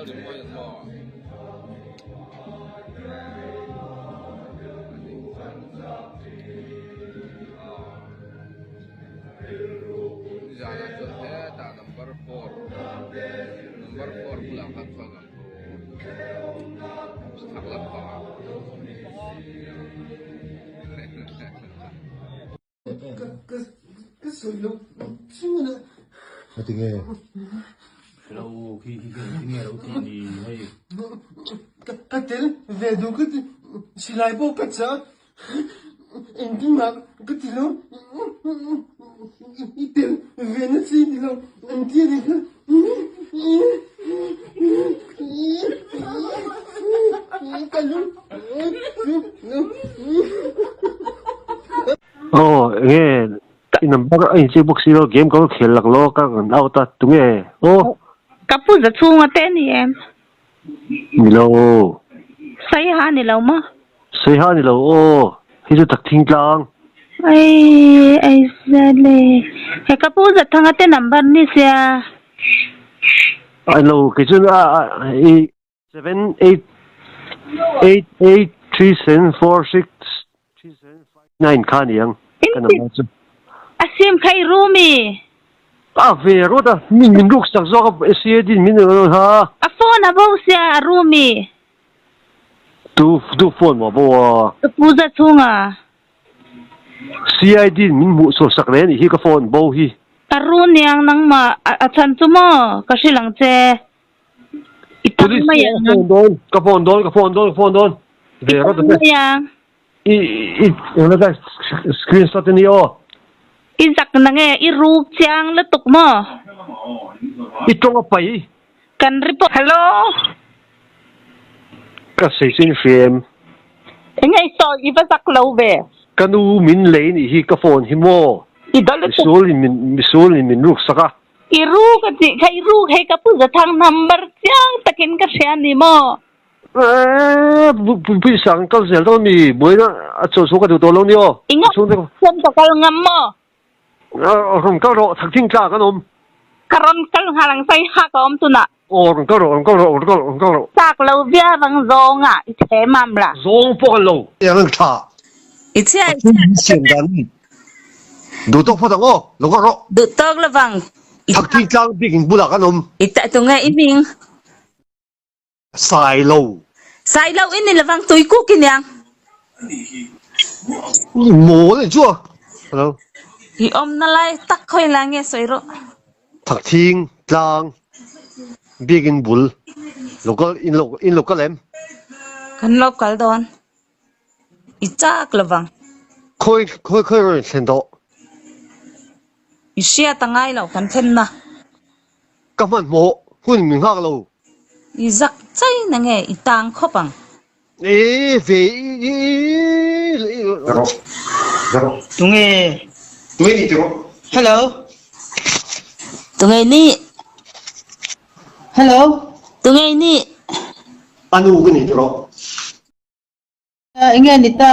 Lalrinmawii ang maw? Nizanah chuan hetah number four number four bulah khan chuan kan thu chhak lampangah. Ka sawi lo chuan a. Heti nge? Hre lo khi khi khi engtin nge lo tih ni hei. Ka tel ve duh ka ti silai pawh ka chah engtin mah ka ti lo i tel ve na chi ni lo an ti a ni kha. Ka lung. Aw enge i number a inchik bawk si lo game ka khel lak lo ka rawn out a tunge aw. Ka pu za chhunga te ni em? Ni lo. Saiha ni lo maw? Saiha ni lo aw hei chu Thakthing tlang. Ai ai zale he ka pu za thanga te number ni sia. Ai lo kei chuan a i. 7 8 8 8 3 7 4 6 3 7 5 9 kha ni ang ka number chu. A sim kha i ru mi? A ve rawt a, min min ruk sak zawk a CAD in min rawn ha. A phone a bo sia a ru mi? Tu tu phone maw bo a? Ka pu za chhung a. CID in min hmuh chhuah sak reng anih hi ka phone bo hi. A ru niang nangmah a chhan chu maw ka hrilh ang che. I tam Police mai ka ang. phone dawn, ka phone dawn, ka phone dawn, ka phone dawn. Ve I rawt tam a che. mai ang. I i engla ka screenshot a ni aw. I zak na nge i ruk chiang lutuk maw? I tawng a pai. Kan report. Hello. Ka sawi chu in hria em? Enge i sawi i va zak lo ve. Ka nu min lei nih hi ka phone hi maw? I dawlh lutuk. Misual in min misual in min ruk sak a. I ruk a tih kha i ruk hei ka pu Zathang number chiang takin ka hria ni maw? Eee pui sang kal zel dawn mi buaina a chaw chhuak a duh tawh lo ni aw. I ngam chuan ka kal ngam maw? Rawn kal rawh thakthing tla kan awm. Ka rawn kal nghal ang sai ha ka awm tunah. Aw rawn kal rawh rawn kal rawh rawn kal rawh rawn kal rawh. Chak lo viau ang zawng ah i them am la. Zawng pawh kan lo. Eng ang tha. I chhia i Pathian chhia min siam dan in duh tawk phawt ang aw, lo kal rawh. Duh tawk lovang. I Thakthing tlang bik in bulah kan awm. I ta tunge i hming. Sailo. Sailo i ni lovang tuikuk i niang. I mawl e chu a. Hello. I awmna lai tak khawi lai nge sawi rawh. Thakthing tlang bik in bul local in lo in local em. Kan lo kal dawn. I chak lovang. Khawi khawi khawi rawn thlen tawh. I hriat a ngai lo kan thlenna. Ka hmanhmawh hun min nghak lo. I zak chai na nge i tang khawp ang. E ve i i. Rawh rawh. Tunge? Tunge ni ti rawh. Hello. Tunge ni? Hello. Tunge ni? Anu ka ni ti rawh. Enge ni ta?